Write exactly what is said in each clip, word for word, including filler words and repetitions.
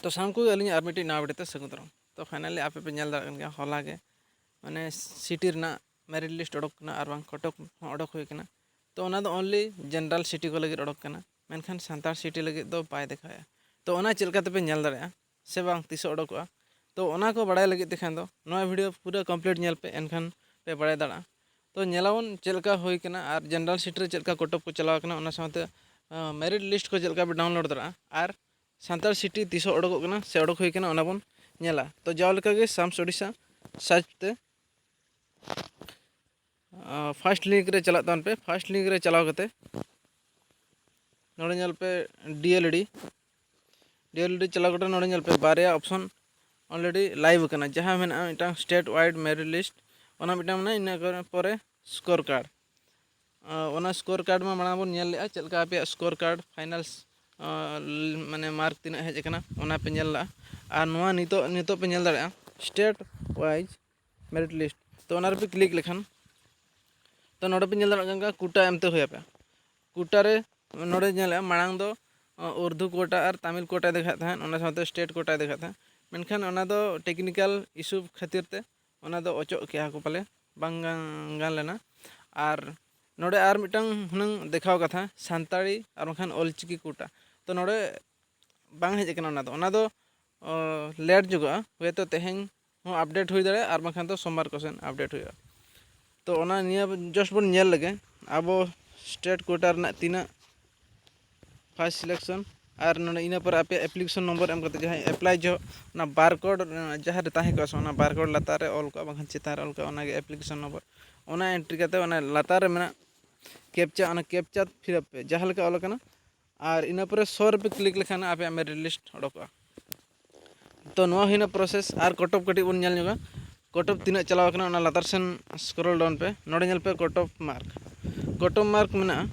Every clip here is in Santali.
ᱛᱚ ᱥᱟᱱᱟᱢ ᱠᱚᱜᱮ ᱟᱹᱞᱤᱧᱟᱜ ᱟᱨ ᱢᱤᱫᱴᱤᱡ ᱱᱟᱣᱟ video ᱛᱮ ᱥᱟᱹᱜᱩᱱ ᱫᱟᱨᱟᱢ᱾ ᱛᱚ finally ᱟᱯᱮ ᱯᱮ ᱧᱮᱞ ᱫᱟᱲᱮᱭᱟᱜ ᱠᱟᱱ ᱜᱮᱭᱟ, ᱦᱚᱞᱟ ᱜᱮ ᱢᱟᱱᱮ ᱥᱤᱴᱤ ᱨᱮᱱᱟᱜ merit list ᱚᱰᱚᱠ ᱠᱟᱱᱟ ᱟᱨ ᱵᱟᱝ ᱠᱚᱴᱚᱠ ᱦᱚᱸ ᱚᱰᱚᱠ ᱦᱩᱭ ᱠᱟᱱᱟ᱾ ᱛᱚ ᱚᱱᱟ ᱫᱚ only general ᱥᱤᱴᱤ ᱠᱚ ᱞᱟᱹᱜᱤᱫ ᱚᱰᱚᱠ ᱠᱟᱱᱟ, ᱢᱮᱱᱠᱷᱟᱱ ᱥᱟᱱᱛᱟᱲ ᱥᱤᱴᱤ ᱞᱟᱹᱜᱤᱫ ᱫᱚ ᱵᱟᱭ ᱫᱮᱠᱷᱟᱣᱮᱫᱼᱟ᱾ ᱛᱚ ᱚᱱᱟ ᱪᱮᱫ ᱞᱮᱠᱟ ᱛᱮᱯᱮ ᱧᱮᱞ ᱫᱟᱲᱮᱭᱟᱜᱼᱟ ᱥᱮ ᱵᱟᱝ ᱛᱤᱥᱚᱜ ᱚᱰᱚᱠᱚᱜᱼᱟ, ᱛᱚ ᱚᱱᱟ ᱠᱚ ᱵᱟᱲᱟᱭ ᱞᱟᱹᱜᱤᱫ ᱛᱮᱠᱷᱟᱱ ᱫᱚ ᱱᱚᱣᱟ video ᱯᱩᱨᱟᱹ complete ᱧᱮᱞ ᱯᱮ, ᱮᱱᱠᱷᱟᱱ ᱯᱮ ᱵᱟᱲᱟᱭ ᱫᱟᱲᱮᱭᱟᱜᱼᱟ᱾ ᱛᱚ ᱧᱮᱞᱟᱵᱚᱱ ᱪᱮᱫ ᱞᱮᱠᱟ ᱦᱩᱭ ᱠᱟᱱᱟ ᱟᱨ general ᱥᱤᱴ ᱨᱮ ᱪᱮᱫ ᱞᱮᱠᱟ ᱠᱚᱴᱚᱯ ᱠᱚ ᱪᱟᱞᱟᱣ ᱠᱟᱱᱟ, ᱚᱱᱟ ᱥᱟᱶᱛᱮ merit list ᱠᱚ ᱪᱮᱫ ᱞᱮᱠᱟ ᱯᱮ download ᱫᱟᱲᱮᱭᱟᱜᱼᱟ ᱟᱨ ᱥᱟᱱᱛᱟᱲ ᱥᱤᱴᱤ ᱛᱤᱥᱚᱜ ᱚᱰᱚᱠᱚᱜ ᱠᱟᱱᱟ ᱥᱮ ᱚᱰᱚᱠ ᱦᱩᱭ ᱠᱟᱱᱟ, ᱚᱱᱟ ᱵᱚᱱ ᱧᱮᱞᱟ᱾ ᱛᱚ ᱡᱟᱣ ᱞᱮᱠᱟᱜᱮ SAMS Odisha search ᱛᱮ first link ᱨᱮ ᱪᱟᱞᱟᱜ ᱛᱟᱵᱚᱱ ᱯᱮ᱾ First link ᱨᱮ ᱪᱟᱞᱟᱣ ᱠᱟᱛᱮ ᱱᱚᱰᱮ ᱧᱮᱞ ᱯᱮ DLED, DLED ᱪᱟᱞᱟᱣ ᱠᱟᱛᱮ ᱱᱚᱰᱮ ᱧᱮᱞ ᱯᱮ ᱵᱟᱨᱭᱟ option already live ᱟᱠᱟᱱᱟ, ᱡᱟᱦᱟᱸ ᱢᱮᱱᱟᱜᱼᱟ ᱢᱤᱫᱴᱟᱝ state wide merit list, ᱚᱱᱟ ᱢᱤᱫᱴᱟᱝ ᱢᱮᱱᱟᱜᱼᱟ, ᱤᱱᱟᱹ ᱯᱚᱨᱮ score card᱾ ᱚᱱᱟ score card ᱢᱟ ᱢᱟᱲᱟᱝ ᱵᱚᱱ ᱧᱮᱞ ᱞᱮᱜᱼᱟ, ᱪᱮᱫ ᱞᱮᱠᱟ ᱟᱯᱮᱭᱟᱜ score card finals ᱢᱟᱱᱮ mark ᱛᱤᱱᱟᱹᱜ ᱦᱮᱡ ᱟᱠᱟᱱᱟ ᱚᱱᱟ ᱯᱮ ᱧᱮᱞ ᱞᱮᱜᱼᱟ᱾ ᱟᱨ ᱱᱚᱣᱟ ᱱᱤᱛᱚᱜ, ᱱᱤᱛᱚᱜ ᱯᱮ ᱧᱮᱞ ᱫᱟᱲᱮᱭᱟᱜᱼᱟ state wise merit list᱾ ᱛᱚ ᱚᱱᱟ ᱨᱮᱯᱮ click ᱞᱮᱠᱷᱟᱱ ᱛᱚ ᱱᱚᱰᱮ ᱯᱮ ᱧᱮᱞ ᱫᱟᱲᱮᱭᱟᱜ ᱠᱟᱱ ᱜᱮᱭᱟ ᱠᱳᱴᱟ ᱮᱢᱛᱮ ᱦᱩᱭ ᱟᱯᱮᱭᱟ᱾ ᱠᱳᱴᱟ ᱨᱮ ᱱᱚᱰᱮ ᱧᱮᱞᱮᱜᱼᱟ ᱢᱟᱲᱟᱝ ᱫᱚ ᱩᱨᱫᱩ ᱠᱳᱴᱟ ᱟᱨ ᱛᱟᱢᱤᱞ ᱠᱳᱴᱟᱭ ᱫᱮᱠᱷᱟᱜ ᱛᱟᱦᱮᱸᱫ, ᱚᱱᱟ ᱥᱟᱶᱛᱮ state ᱠᱳᱴᱟᱭ ᱫᱮᱠᱷᱟᱜ ᱛᱟᱦᱮᱸᱫ, ᱢᱮᱱᱠᱷᱟᱱ ᱚᱱᱟ ᱫᱚ technical issue ᱠᱷᱟᱹᱛᱤᱨ ᱛᱮ ᱚᱱᱟ ᱫᱚ ᱚᱪᱚᱜ ᱠᱮᱜᱼᱟ ᱠᱚ ᱯᱟᱞᱮ, ᱵᱟᱝ ᱜᱟᱱ, ᱜᱟᱱ ᱞᱮᱱᱟ᱾ ᱟᱨ ᱱᱚᱰᱮ ᱟᱨ ᱢᱤᱫᱴᱟᱝ ᱦᱩᱱᱟᱹᱝ ᱫᱮᱠᱷᱟᱣ ᱠᱟᱛᱷᱟ ᱥᱟᱱᱛᱟᱲᱤ ᱟᱨ ᱵᱟᱝᱠᱷᱟᱱ ᱚᱞᱪᱤᱠᱤ ᱠᱳᱴᱟ, ᱛᱚ ᱱᱚᱰᱮ ᱵᱟᱝ ᱦᱮᱡ ᱟᱠᱟᱱᱟ ᱚᱱᱟ ᱫᱚ᱾ ᱚᱱᱟ ᱫᱚ ᱞᱮᱴ ᱧᱚᱜᱚᱜᱼᱟ, ᱦᱚᱭᱛᱳ ᱛᱮᱦᱮᱧ ᱦᱚᱸ update ᱦᱩᱭ ᱫᱟᱲᱮᱭᱟᱜᱼᱟ ᱟᱨ ᱵᱟᱝᱠᱷᱟᱱ ᱫᱚ ᱥᱳᱢᱵᱟᱨ ᱠᱚᱥᱮᱱ update ᱦᱩᱭᱩᱜᱼᱟ᱾ ᱛᱚ ᱚᱱᱟ ᱱᱤᱭᱟᱹ just ᱵᱚᱱ ᱧᱮᱞ ᱞᱮᱜᱮ ᱟᱵᱚ state ᱠᱳᱴᱟ ᱨᱮᱱᱟᱜ ᱛᱤᱱᱟᱹᱜ first selection ᱟᱨ ᱱᱚᱰᱮ ᱤᱱᱟᱹ ᱯᱚᱨᱮ ᱟᱯᱮᱭᱟᱜ application number ᱮᱢ ᱠᱟᱛᱮ ᱡᱟᱦᱟᱸᱭ apply ᱡᱚᱦᱚᱜ ᱚᱱᱟ barcode ᱡᱟᱦᱟᱸ ᱨᱮ ᱛᱟᱦᱮᱸ ᱠᱚᱜᱼᱟ ᱥᱮ ᱚᱱᱟ barcode ᱞᱟᱛᱟᱨ ᱨᱮ ᱚᱞ ᱠᱚᱜᱼᱟ ᱵᱟᱝᱠᱷᱟᱱ ᱪᱮᱛᱟᱱ ᱨᱮ ᱚᱞ ᱠᱚᱜᱼᱟ, ᱚᱱᱟᱜᱮ application number᱾ ᱚᱱᱟ entry ᱠᱟᱛᱮ ᱚᱱᱟ ᱞᱟᱛᱟᱨ ᱨᱮ ᱢᱮᱱᱟᱜ captcha, ᱚᱱᱟ captcha fill up ᱯᱮ ᱡᱟᱦᱟᱸ ᱞᱮᱠᱟ ᱚᱞ ᱟᱠᱟᱱᱟ᱾ ᱟᱨ ᱤᱱᱟᱹ ᱯᱚᱨᱮ show ᱨᱮᱯᱮ click ᱞᱮᱠᱷᱟᱱ ᱟᱯᱮᱭᱟᱜ merit list ᱚᱰᱚᱠᱚᱜᱼᱟ᱾ ᱛᱚ ᱱᱚᱣᱟ ᱦᱩᱭᱱᱟ process᱾ ᱟᱨ ᱠᱚᱴᱚᱯ ᱠᱟᱹᱴᱤᱡ ᱵᱚᱱ ᱧᱮᱞ ᱧᱚᱜᱟ, ᱠᱚᱴᱚᱯ ᱛᱤᱱᱟᱹᱜ ᱪᱟᱞᱟᱣ ᱟᱠᱟᱱᱟ ᱚᱱᱟ ᱞᱟᱛᱟᱨ ᱥᱮᱱ scroll down ᱯᱮ᱾ ᱱᱚᱰᱮ ᱧᱮᱞ ᱯᱮ ᱠᱚᱴᱚᱯ mark, ᱠᱚᱴᱚᱯ mark ᱢᱮᱱᱟᱜᱼᱟ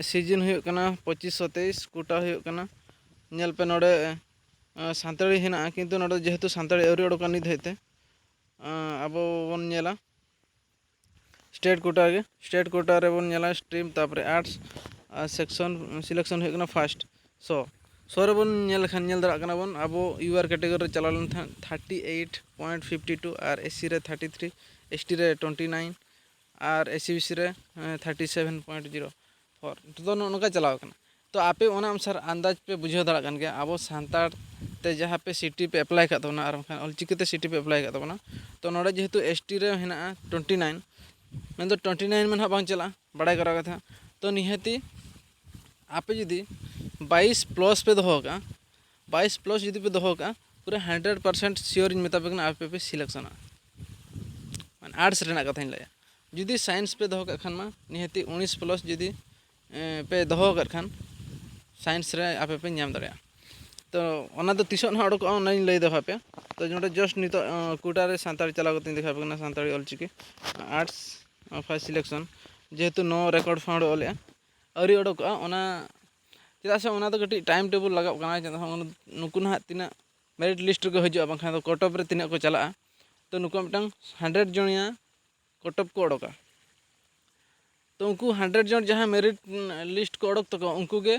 ᱥᱤᱡᱤᱱ ᱦᱩᱭᱩᱜ ᱠᱟᱱᱟ ᱯᱚᱸᱪᱤᱥ ᱥᱚ ᱛᱮᱭᱤᱥ, ᱠᱳᱴᱟ ᱦᱩᱭᱩᱜ ᱠᱟᱱᱟ, ᱧᱮᱞ ᱯᱮ ᱱᱚᱰᱮ ᱥᱟᱱᱛᱟᱲᱤ ᱦᱮᱱᱟᱜᱼᱟ, ᱠᱤᱱᱛᱩ ᱱᱚᱰᱮ ᱡᱮᱦᱮᱛᱩ ᱥᱟᱱᱛᱟᱲᱤ ᱟᱹᱣᱨᱤ ᱚᱰᱚᱠᱟ ᱱᱤᱛ ᱫᱷᱟᱹᱵᱤᱡ ᱛᱮ, ᱟᱵᱚ ᱵᱚᱱ ᱧᱮᱞᱟ state ᱠᱳᱴᱟ ᱜᱮ, state ᱠᱳᱴᱟ ᱨᱮᱵᱚᱱ ᱧᱮᱞᱟ stream, ᱛᱟᱨᱯᱚᱨᱮ arts section selection ᱦᱩᱭᱩᱜ ᱠᱟᱱᱟ first᱾ So ᱥᱚ ᱨᱮᱵᱚᱱ ᱧᱮᱞ ᱞᱮᱠᱷᱟᱱ, ᱧᱮᱞ ᱫᱟᱲᱮᱭᱟᱜ ᱠᱟᱱᱟ ᱵᱚᱱ, ᱟᱵᱚ ᱤᱭᱩ ᱟᱨ ᱠᱮᱴᱮᱜᱚᱨᱤ ᱨᱮ ᱪᱟᱞᱟᱣ ᱞᱮᱱ ᱛᱟᱦᱮᱸᱫ thirty eight point fifty two, R S C ᱨᱮ ᱛᱷᱟᱨᱴᱤ ᱛᱷᱨᱤ, ᱮᱥ ᱴᱤ ᱨᱮ twenty nine, R S C B C ᱨᱮ thirty seven point zero four. ᱱᱤᱛᱚᱜ ᱫᱚ ᱱᱚᱜᱼᱚ ᱱᱚᱝᱠᱟ ᱪᱟᱞᱟᱣ ᱠᱟᱱᱟ᱾ ᱛᱚ ᱟᱯᱮ ᱚᱱᱟ ᱚᱱᱩᱥᱟᱨ ᱟᱱᱫᱟᱡᱽ ᱯᱮ ᱵᱩᱡᱷᱟᱹᱣ ᱫᱟᱲᱮᱭᱟᱜ ᱠᱟᱱ ᱜᱮᱭᱟ, ᱟᱵᱚ ᱥᱟᱱᱛᱟᱲ ᱛᱮ ᱡᱟᱦᱟᱸ ᱯᱮ ᱥᱤᱴᱤ ᱯᱮ ᱮᱯᱞᱟᱭ ᱟᱠᱟᱫ ᱛᱟᱵᱚᱱᱟ, ᱟᱨ ᱵᱟᱝᱠᱷᱟᱱ ᱚᱞᱪᱤᱠᱤ ᱛᱮ ᱥᱤᱴᱤ ᱯᱮ ᱮᱯᱞᱟᱭ ᱟᱠᱟᱫ ᱛᱟᱵᱚᱱᱟ᱾ ᱛᱚ ᱱᱚᱰᱮ ᱡᱮᱦᱮᱛᱩ ᱮᱥ ᱴᱤ ᱨᱮ ᱦᱮᱱᱟᱜᱼᱟ ᱴᱩᱭᱮᱱᱴᱤ ᱱᱟᱭᱤᱱ, ᱢᱮᱱᱫᱚ ᱴᱩᱭᱮᱱᱴᱤ ᱱᱟᱭᱤᱱ ᱢᱟ ᱱᱟᱦᱟᱜ ᱵᱟᱝ ᱪᱟᱞᱟᱜᱼᱟ, ᱵᱟᱲᱟᱭ ᱠᱚᱨᱟ ᱠᱟᱛᱷᱟ᱾ ᱛᱚ ᱱᱤᱦᱟᱹᱛᱤ ᱟᱯᱮ ᱡᱩᱫᱤ ᱵᱟᱭᱤᱥ ᱯᱞᱟᱥ ᱯᱮ ᱫᱚᱦᱚ ᱠᱟᱜᱼᱟ, ᱵᱟᱭᱤᱥ ᱯᱞᱟᱥ ᱡᱩᱫᱤ ᱯᱮ ᱫᱚᱦᱚ ᱠᱟᱜᱼᱟ, ᱯᱩᱨᱟᱹ ᱦᱟᱱᱰᱨᱮᱰ ᱯᱟᱨᱥᱮᱱᱴ ᱥᱤᱭᱳᱨ ᱤᱧ ᱢᱮᱛᱟ ᱯᱮ ᱠᱟᱱᱟ, ᱟᱯᱮ ᱯᱮ ᱥᱤᱞᱮᱠᱥᱚᱱᱟ᱾ ᱢᱟᱱᱮ ᱟᱨᱴᱥ ᱨᱮᱱᱟᱜ ᱠᱟᱛᱷᱟᱧ ᱞᱟᱹᱭᱟ, ᱡᱩᱫᱤ ᱥᱟᱭᱮᱱᱥ ᱯᱮ ᱫᱚᱦᱚ ᱠᱟᱜ ᱠᱷᱟᱱ ᱢᱟ, ᱱᱤᱦᱟᱹᱛᱤ ᱩᱱᱤᱥ ᱯᱞᱟᱥ ᱡᱩᱫᱤ ᱮ, ᱯᱮ ᱫᱚᱦᱚ ᱟᱠᱟᱫ ᱠᱷᱟᱱ, ᱥᱟᱭᱮᱱᱥ ᱨᱮ ᱟᱯᱮ ᱯᱮ ᱧᱟᱢ ᱫᱟᱲᱮᱭᱟᱜᱼᱟ᱾ ᱛᱚ ᱚᱱᱟ ᱫᱚ ᱛᱤᱥᱚᱜ ᱱᱟᱦᱟᱜ ᱚᱰᱚᱠᱚᱜᱼᱟ, ᱚᱱᱟᱧ ᱞᱟᱹᱭ ᱫᱚᱦᱚ ᱟᱯᱮᱭᱟ᱾ ᱛᱚ ᱱᱚᱰᱮ ᱡᱟᱥᱴ ᱱᱤᱛᱚᱜ ᱠᱳᱴᱟ ᱨᱮ ᱥᱟᱱᱛᱟᱲᱤ ᱪᱟᱞᱟᱣ ᱠᱟᱛᱮᱧ ᱫᱮᱠᱷᱟᱣ ᱟᱯᱮ ᱠᱟᱱᱟ, Santali Ol Chiki arts first selection, ᱡᱮᱦᱮᱛᱩ ᱱᱚ ᱨᱮᱠᱚᱨᱰ ᱯᱷᱟᱣᱩᱱᱰ ᱚᱞᱮᱜᱼᱟ, ᱟᱹᱣᱨᱤ ᱚᱰᱚᱠᱚᱜᱼᱟ᱾ ᱚᱱᱟ ᱪᱮᱫᱟᱜ ᱥᱮ ᱚᱱᱟ ᱫᱚ ᱠᱟᱹᱴᱤᱡ ᱴᱟᱭᱤᱢ ᱴᱮᱵᱚᱞ ᱞᱟᱜᱟᱜ ᱠᱟᱱᱟ, ᱪᱮᱫᱟᱜ ᱥᱮ ᱱᱩᱠᱩ ᱱᱟᱦᱟᱜ ᱛᱤᱱᱟᱹᱜ ᱢᱮᱨᱤᱴ ᱞᱤᱥᱴ ᱨᱮᱠᱚ ᱦᱤᱡᱩᱜᱼᱟ, ᱵᱟᱝᱠᱷᱟᱱ ᱫᱚ ᱠᱚᱴ ᱚᱯᱷ ᱨᱮ ᱛᱤᱱᱟᱹᱜ ᱠᱚ ᱪᱟᱞᱟᱜᱼᱟ᱾ ᱛᱚ ᱱᱩᱠᱩᱣᱟᱜ ᱢᱤᱫᱴᱟᱝ ᱦᱟᱱᱰᱨᱮᱰ ᱡᱚᱱᱤᱭᱟ ᱠᱚᱴ ᱚᱯᱷ ᱠᱚ ᱚᱰᱚᱠᱟ᱾ ᱛᱚ ᱩᱱᱠᱩ ᱦᱟᱱᱰᱨᱮᱰ ᱡᱚᱱ ᱡᱟᱦᱟᱸ ᱢᱮᱨᱤᱴ ᱞᱤᱥᱴ ᱠᱚ ᱚᱰᱚᱠ ᱛᱟᱠᱚᱣᱟ, ᱩᱱᱠᱩ ᱜᱮ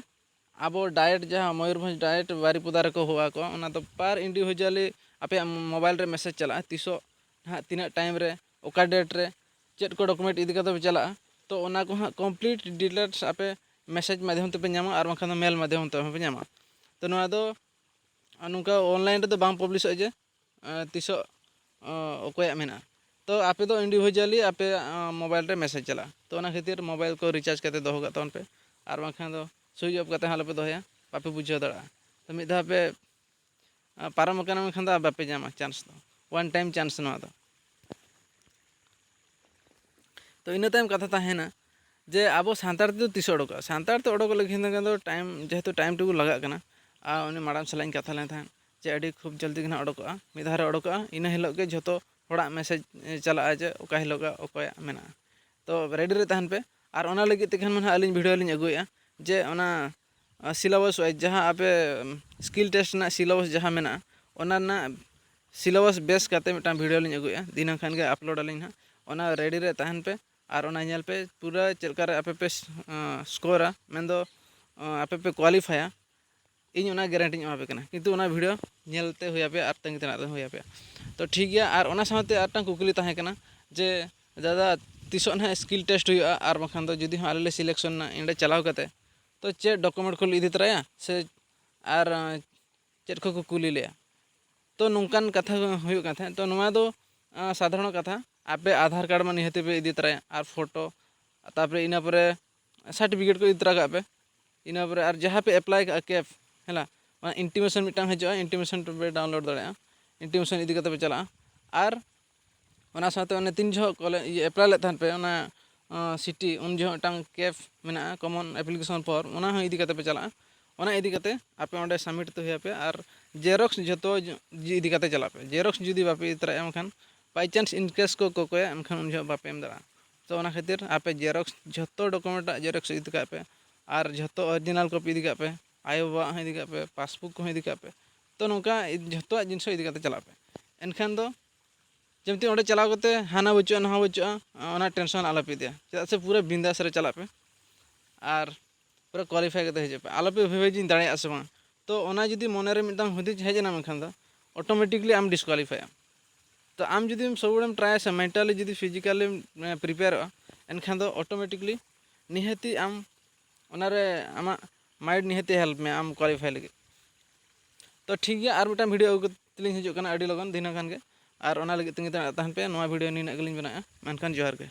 ᱟᱵᱚ ᱰᱟᱭᱨᱮᱠᱴ ᱡᱟᱦᱟᱸ ᱢᱚᱭᱩᱨᱵᱷᱚᱸᱡᱽ ᱰᱟᱭᱨᱮᱠᱴ ᱵᱟᱨᱤᱯᱚᱫᱟ ᱨᱮᱠᱚ ᱦᱚᱦᱚ ᱟᱠᱚᱣᱟ, ᱚᱱᱟ ᱫᱚ ᱯᱟᱨ ᱤᱱᱰᱤᱵᱷᱤᱡᱩᱣᱟᱞᱤ ᱟᱯᱮᱭᱟᱜ ᱢᱳᱵᱟᱭᱤᱞ ᱨᱮ ᱢᱮᱥᱮᱡᱽ ᱪᱟᱞᱟᱜᱼᱟ, ᱛᱤᱥᱚᱜ ᱱᱟᱦᱟᱜ ᱛᱤᱱᱟᱹᱜ ᱴᱟᱭᱤᱢ ᱨᱮ ᱚᱠᱟ ᱰᱮᱴ ᱨᱮ ᱪᱮᱫ ᱠᱚ ᱰᱚᱠᱩᱢᱮᱱᱴ ᱤᱫᱤ ᱠᱟᱛᱮ ᱯᱮ ᱪᱟᱞᱟᱜᱼᱟ᱾ ᱛᱚ ᱚᱱᱟ ᱠᱚ ᱦᱟᱸᱜ ᱠᱚᱢᱯᱞᱤᱴ ᱰᱤᱴᱮᱞᱥ ᱟᱯᱮ ᱢᱮᱥᱮᱡᱽ ᱢᱟᱫᱽᱫᱷᱚᱢ ᱛᱮᱯᱮ ᱧᱟᱢᱟ, ᱟᱨ ᱵᱟᱝᱠᱷᱟᱱ ᱫᱚ ᱢᱮᱞ ᱢᱟᱫᱽᱫᱷᱚᱢ ᱛᱮᱦᱚᱸ ᱯᱮ ᱧᱟᱢᱟ᱾ ᱛᱚ ᱱᱚᱣᱟ ᱫᱚ ᱟᱨ ᱱᱚᱝᱠᱟ ᱚᱱᱞᱟᱭᱤᱱ ᱨᱮᱫᱚ ᱵᱟᱝ ᱯᱟᱵᱽᱞᱤᱥᱚᱜᱼᱟ ᱡᱮ ᱟᱸ, ᱛᱤᱥᱚᱜ ᱟᱸ, ᱚᱠᱚᱭᱟᱜ ᱢᱮᱱᱟᱜᱼᱟ᱾ ᱛᱚ ᱟᱯᱮ ᱫᱚ ᱤᱱᱰᱤᱵᱷᱤᱡᱩᱣᱟᱞᱤ ᱟᱯᱮᱭᱟᱜ ᱟᱸ, ᱢᱳᱵᱟᱭᱤᱞ ᱨᱮ ᱢᱮᱥᱮᱡᱽ ᱪᱟᱞᱟᱜᱼᱟ᱾ ᱛᱚ ᱚᱱᱟ ᱠᱷᱟᱹᱛᱤᱨ ᱢᱳᱵᱟᱭᱤᱞ ᱠᱚ ᱨᱤᱪᱟᱨᱡᱽ ᱠᱟᱛᱮ ᱫᱚᱦᱚ ᱠᱟᱜ ᱛᱟᱵᱚᱱ ᱯᱮ, ᱟᱨ ᱵᱟᱝᱠᱷᱟᱱ ᱫᱚ ᱥᱩᱭᱤᱪ ᱚᱯᱷ ᱠᱟᱛᱮ ᱦᱚᱸ ᱟᱞᱚᱯᱮ ᱫᱚᱦᱚᱭᱟ, ᱵᱟᱯᱮ ᱵᱩᱡᱷᱟᱹᱣ ᱫᱟᱲᱮᱭᱟᱜᱼᱟ᱾ ᱛᱚ ᱢᱤᱫ ᱫᱷᱟᱣ ᱯᱮ ᱟᱸ, ᱯᱟᱨᱚᱢ ᱟᱠᱟᱱᱟ, ᱢᱮᱱᱠᱷᱟᱱ ᱫᱚ ᱟᱨ ᱵᱟᱯᱮ ᱧᱟᱢᱟ ᱪᱟᱱᱥ ᱫᱚ, ᱚᱣᱟᱱ ᱴᱟᱭᱤᱢ ᱪᱟᱱᱥ ᱱᱚᱣᱟ ᱫᱚ᱾ ᱛᱚ ᱤᱱᱟᱹ ᱛᱟᱭᱚᱢ ᱠᱟᱛᱷᱟ ᱛᱟᱦᱮᱱᱟ ᱡᱮ ᱟᱵᱚ ᱥᱟᱱᱛᱟᱲ ᱛᱮᱫᱚ ᱛᱤᱥᱚᱜ ᱚᱰᱚᱠᱚᱜᱼᱟ? ᱥᱟᱱᱛᱟᱲ ᱛᱮ ᱚᱰᱚᱠᱚᱜ ᱞᱟᱹᱜᱤᱫ ᱫᱚ ᱴᱟᱭᱤᱢ, ᱡᱮᱦᱮᱛᱩ ᱴᱟᱭᱤᱢ ᱴᱮᱵᱚᱞ ᱞᱟᱜᱟᱜ ᱠᱟᱱᱟ, ᱟᱨ ᱩᱱᱤ ᱢᱟᱲᱟᱝ ᱥᱟᱞᱟᱜ ᱤᱧ ᱠᱟᱛᱷᱟ ᱞᱮᱱ ᱛᱟᱦᱮᱸᱫ ᱡᱮ ᱟᱹᱰᱤ ᱠᱷᱩᱵ ᱡᱚᱞᱫᱤ ᱜᱮ ᱱᱟᱦᱟᱜ ᱚᱰᱚᱠᱚᱜᱼᱟ, ᱢᱤᱫ ᱫᱷᱟᱣ ᱨᱮ ᱚᱰᱚᱠᱚᱜᱼᱟ, ᱤᱱᱟᱹ ᱦᱤᱞᱳᱜ ᱜᱮ ᱡᱷᱚᱛᱚ ᱦᱚᱲᱟᱜ ᱢᱮᱥᱮᱡᱽ ᱪᱟᱞᱟᱜᱼᱟ ᱡᱮ ᱚᱠᱟ ᱦᱤᱞᱳᱜ ᱚᱠᱚᱭᱟᱜ ᱢᱮᱱᱟᱜᱼᱟ᱾ ᱛᱚ ᱨᱮᱰᱤ ᱨᱮ ᱛᱟᱦᱮᱱ ᱯᱮ᱾ ᱟᱨ ᱚᱱᱟ ᱞᱟᱹᱜᱤᱫ ᱛᱮᱠᱷᱟᱱ ᱢᱟ ᱱᱟᱦᱟᱜ ᱟᱹᱞᱤᱧ ᱵᱷᱤᱰᱤᱭᱳ ᱞᱤᱧ ᱟᱹᱜᱩᱭᱮᱫᱼᱟ ᱡᱮ ᱚᱱᱟ ᱥᱤᱞᱟᱵᱟᱥ ᱣᱟᱭᱤᱡᱽ ᱡᱟᱦᱟᱸ ᱟᱯᱮ ᱥᱠᱤᱞ ᱴᱮᱥᱴ ᱨᱮᱱᱟᱜ ᱥᱤᱞᱟᱵᱟᱥ ᱡᱟᱦᱟᱸ ᱢᱮᱱᱟᱜᱼᱟ, ᱚᱱᱟ ᱨᱮᱱᱟᱜ ᱥᱤᱞᱟᱵᱟᱥ ᱵᱮᱥ ᱠᱟᱛᱮ ᱢᱤᱫᱴᱟᱝ ᱵᱷᱤᱰᱤᱭᱳ ᱞᱤᱧ ᱟᱹᱜᱩᱭᱮᱫᱼᱟ, ᱫᱷᱤᱱᱟᱹᱝ ᱠᱷᱟᱱ ᱜᱮ ᱟᱯᱞᱳᱰ ᱟᱹᱞᱤᱧ ᱱᱟᱦᱟᱜ᱾ ᱚᱱᱟ ᱨᱮᱰᱤ ᱨᱮ ᱛᱟᱦᱮᱱ ᱯᱮ ᱟᱨ ᱚᱱᱟ ᱧᱮᱞ ᱯᱮ ᱯᱩᱨᱟᱹ ᱪᱮᱫ ᱞᱮᱠᱟ ᱨᱮ ᱟᱯᱮ ᱯᱮ ᱥᱠᱳᱨᱟ, ᱢᱮᱱᱫᱚ ᱟᱸ, ᱟᱯᱮ ᱯᱮ ᱠᱳᱣᱟᱞᱤᱯᱷᱟᱭᱟ᱾ ᱤᱧ ᱚᱱᱟ ᱜᱮᱨᱮᱱᱴᱤᱧ ᱮᱢᱟ ᱯᱮ ᱠᱟᱱᱟ, ᱠᱤᱱᱛᱩ ᱚᱱᱟ ᱵᱷᱤᱰᱤᱭᱳ ᱧᱮᱞ ᱛᱮ ᱦᱩᱭ ᱟᱯᱮᱭᱟ ᱟᱨ ᱛᱟᱺᱜᱤ ᱛᱟᱲᱟᱜ ᱨᱮ ᱦᱩᱭ ᱟᱯᱮᱭᱟ᱾ ᱛᱚ ᱴᱷᱤᱠ ᱜᱮᱭᱟ, ᱟᱨ ᱚᱱᱟ ᱥᱟᱶᱛᱮ ᱟᱨ ᱢᱤᱫᱴᱟᱝ ᱠᱩᱠᱞᱤ ᱛᱟᱦᱮᱸ ᱠᱟᱱᱟ ᱡᱮ, ᱫᱟᱫᱟ, ᱛᱤᱥᱚᱜ ᱱᱟᱦᱟᱜ ᱥᱠᱤᱞ ᱴᱮᱥᱴ ᱦᱩᱭᱩᱜᱼᱟ, ᱟᱨ ᱵᱟᱝᱠᱷᱟᱱ ᱫᱚ ᱡᱩᱫᱤ ᱦᱚᱸ ᱟᱞᱮ ᱞᱮ ᱥᱤᱞᱮᱠᱥᱚᱱ ᱮᱱᱟ ᱚᱸᱰᱮ ᱪᱟᱞᱟᱣ ᱠᱟᱛᱮ, ᱛᱚ ᱪᱮᱫ ᱰᱚᱠᱩᱢᱮᱱᱴ ᱠᱚᱞᱮ ᱤᱫᱤ ᱛᱚᱨᱟᱭᱟ ᱥᱮ ᱟᱨ ᱪᱮᱫ ᱠᱚᱠᱚ ᱠᱩᱞᱤ ᱞᱮᱭᱟ? ᱛᱚ ᱱᱚᱝᱠᱟᱱ ᱠᱟᱛᱷᱟ ᱦᱩᱭᱩᱜ ᱠᱟᱱ ᱛᱟᱦᱮᱸᱫ᱾ ᱛᱚ ᱱᱚᱣᱟ ᱫᱚ ᱥᱟᱫᱷᱟᱨᱚᱱ ᱠᱟᱛᱷᱟ, ᱟᱯᱮ ᱟᱫᱷᱟᱨ ᱠᱟᱨᱰ ᱢᱟ ᱱᱤᱦᱟᱹᱛᱤ ᱯᱮ ᱤᱫᱤ ᱛᱚᱨᱟᱭᱟ, ᱟᱨ ᱯᱷᱳᱴᱳ, ᱛᱟᱨᱯᱚᱨᱮ ᱤᱱᱟᱹ ᱯᱚᱨᱮ ᱥᱟᱨᱴᱤᱯᱷᱤᱠᱮᱴ ᱠᱚ ᱤᱫᱤ ᱛᱚᱨᱟ ᱠᱟᱜ ᱯᱮ᱾ ᱤᱱᱟᱹ ᱯᱚᱨᱮ ᱟᱨ ᱡᱟᱦᱟᱸ ᱯᱮ ᱮᱯᱞᱟᱭ ᱠᱟᱜᱼᱟ ᱠᱮᱯ, ᱦᱮᱸ, ᱚᱱᱟ ᱤᱱᱴᱤᱢᱮᱥᱚᱱ ᱢᱤᱫᱴᱟᱝ ᱦᱤᱡᱩᱜᱼᱟ, ᱤᱱᱴᱤᱢᱮᱥᱚᱱ ᱯᱮ ᱰᱟᱣᱩᱱᱞᱳᱰ ᱫᱟᱲᱮᱭᱟᱜᱼᱟ, ᱤᱱᱴᱤᱢᱮᱥᱚᱱ ᱤᱫᱤ ᱠᱟᱛᱮ ᱯᱮ ᱪᱟᱞᱟᱜᱼᱟ᱾ ᱟᱨ ᱚᱱᱟ ᱥᱟᱶᱛᱮ ᱚᱱᱮ ᱛᱤᱱ ᱡᱚᱦᱚᱜ ᱠᱚᱞᱮ ᱤᱭᱟᱹ ᱮᱯᱞᱟᱭ ᱞᱮᱫ ᱛᱟᱦᱮᱸᱫ ᱯᱮ ᱚᱱᱟ ᱥᱤᱴᱤ, ᱩᱱ ᱡᱚᱦᱚᱜ ᱢᱤᱫᱴᱟᱝ ᱠᱮᱯ ᱢᱮᱱᱟᱜᱼᱟ, ᱠᱚᱢᱚᱱ ᱮᱯᱞᱤᱠᱮᱥᱚᱱ ᱯᱷᱚᱨᱢ, ᱚᱱᱟ ᱦᱚᱸ ᱤᱫᱤ ᱠᱟᱛᱮ ᱯᱮ ᱪᱟᱞᱟᱜᱼᱟ᱾ ᱚᱱᱟ ᱤᱫᱤ ᱠᱟᱛᱮ ᱟᱯᱮ ᱚᱸᱰᱮ ᱥᱟᱵᱢᱤᱴ ᱛᱮ ᱦᱩᱭ ᱟᱯᱮ᱾ ᱟᱨ ᱡᱮᱨᱚᱠᱥ ᱡᱷᱚᱛᱚ ᱤᱫᱤ ᱠᱟᱛᱮ ᱪᱟᱞᱟᱜ ᱯᱮ᱾ ᱡᱮᱨᱚᱠᱥ ᱡᱩᱫᱤ ᱵᱟᱯᱮ ᱤᱫᱤ ᱛᱚᱨᱟᱭᱟ, ᱮᱱᱠᱷᱟᱱ ᱵᱟᱭ ᱪᱟᱱᱥ ᱤᱱᱠᱮᱥ ᱠᱚ ᱠᱚᱠᱚᱭᱟ, ᱮᱱᱠᱷᱟᱱ ᱩᱱ ᱡᱚᱦᱚᱜ ᱵᱟᱯᱮ ᱮᱢ ᱫᱟᱲᱮᱭᱟᱜᱼᱟ᱾ ᱛᱚ ᱚᱱᱟ ᱠᱷᱟᱹᱛᱤᱨ ᱟᱯᱮ ᱡᱮᱨᱚᱠᱥ, ᱡᱷᱚᱛᱚ ᱰᱚᱠᱩᱢᱮᱱᱴ ᱟᱜ ᱡᱮᱨᱚᱠᱥ ᱤᱫᱤ ᱠᱟᱜ ᱯᱮ, ᱟᱨ ᱡᱷᱚᱛᱚ ᱚᱨᱤᱡᱤᱱᱟᱞ ᱠᱚᱯᱤ ᱤᱫᱤ ᱠᱟᱜ ᱯᱮ, ᱟᱭᱳᱼᱵᱟᱵᱟᱣᱟᱜ ᱦᱚᱸ ᱤᱫᱤ ᱠᱟᱜ ᱯᱮ, ᱯᱟᱥᱵᱩᱠ ᱠᱚᱦᱚᱸ ᱤᱫᱤ ᱠᱟᱜ ᱯᱮ᱾ ᱛᱚ ᱱᱚᱝᱠᱟ ᱡᱷᱚᱛᱚᱣᱟᱜ ᱡᱤᱱᱤᱥ ᱦᱚᱸ ᱤᱫᱤ ᱠᱟᱛᱮ ᱪᱟᱞᱟᱜ ᱯᱮ᱾ ᱮᱱᱠᱷᱟᱱ ᱫᱚ ᱡᱮᱢᱛᱤ ᱚᱸᱰᱮ ᱪᱟᱞᱟᱣ ᱠᱟᱛᱮ ᱦᱟᱱᱟ ᱵᱟᱹᱪᱩᱜᱼᱟ, ᱱᱟᱣᱟ ᱵᱟᱹᱪᱩᱜᱼᱟ, ᱚᱱᱟ ᱴᱮᱱᱥᱚᱱ ᱟᱞᱚᱯᱮ ᱤᱫᱤᱭᱟ, ᱪᱮᱫᱟᱜ ᱥᱮ ᱯᱩᱨᱟᱹ ᱵᱤᱱᱫᱟᱥ ᱨᱮ ᱪᱟᱞᱟᱜ ᱯᱮ ᱟᱨ ᱯᱩᱨᱟᱹ ᱠᱳᱣᱟᱞᱤᱯᱷᱟᱭ ᱠᱟᱛᱮ ᱦᱤᱡᱩᱜ ᱯᱮ᱾ ᱟᱞᱚᱯᱮ ᱵᱷᱟᱵᱤᱭᱟ ᱡᱮᱧ ᱫᱟᱲᱮᱭᱟᱜᱼᱟ ᱥᱮ ᱵᱟᱝ᱾ ᱛᱚ ᱚᱱᱟ ᱡᱩᱫᱤ ᱢᱚᱱᱮᱨᱮ ᱢᱤᱫᱴᱟᱝ ᱦᱩᱫᱤᱥ ᱦᱮᱡ ᱮᱱᱟ, ᱢᱮᱱᱠᱷᱟᱱ ᱫᱚ ᱚᱴᱳᱢᱮᱴᱤᱠᱞᱤ ᱟᱢ ᱰᱤᱥᱠᱳᱣᱟᱞᱤᱯᱷᱟᱭ ᱟᱢ᱾ ᱛᱚ ᱟᱢ ᱡᱩᱫᱤᱢ ᱥᱚᱵ ᱦᱚᱲᱮᱢ ᱴᱨᱟᱭᱟ ᱥᱮ, ᱢᱮᱱᱴᱟᱞᱤ ᱡᱩᱫᱤ ᱯᱷᱤᱡᱤᱠᱟᱞᱤᱢ ᱯᱨᱤᱯᱮᱭᱟᱨᱚᱜᱼᱟ, ᱮᱱᱠᱷᱟᱱ ᱫᱚ ᱚᱴᱳᱢᱮᱴᱤᱠᱞᱤ ᱱᱤᱦᱟᱹᱛᱤ ᱟᱢ ᱚᱱᱟᱨᱮ ᱟᱢᱟᱜ ᱢᱟᱭᱤᱱᱰ ᱱᱤᱦᱟᱹᱛᱤ ᱦᱮᱞᱯ ᱢᱮᱭᱟ ᱟᱢ ᱠᱳᱣᱟᱞᱤᱯᱷᱟᱭ ᱞᱟᱹᱜᱤᱫ᱾ ᱛᱚ ᱴᱷᱤᱠ ᱜᱮᱭᱟ, ᱟᱨ ᱢᱤᱫᱴᱟᱝ ᱵᱷᱤᱰᱤᱭᱳ ᱟᱹᱜᱩ ᱠᱟᱛᱮ ᱞᱤᱧ ᱦᱤᱡᱩᱜ ᱠᱟᱱᱟ ᱟᱹᱰᱤ ᱞᱚᱜᱚᱱ ᱫᱤᱱᱟᱹᱝ ᱠᱷᱟᱱ ᱜᱮ, ᱟᱨ ᱚᱱᱟ ᱞᱟᱹᱜᱤᱫ ᱛᱟᱺᱜᱤ ᱛᱟᱲᱟᱜ ᱛᱟᱦᱮᱱ ᱯᱮ᱾ ᱱᱚᱣᱟ ᱵᱷᱤᱰᱤᱭᱳ ᱱᱤᱱᱟᱹᱜ ᱜᱮᱞᱤᱧ ᱵᱮᱱᱟᱣᱮᱫᱼᱟ, ᱢᱮᱱᱠᱷᱟᱱ ᱡᱚᱦᱟᱨ ᱜᱮ᱾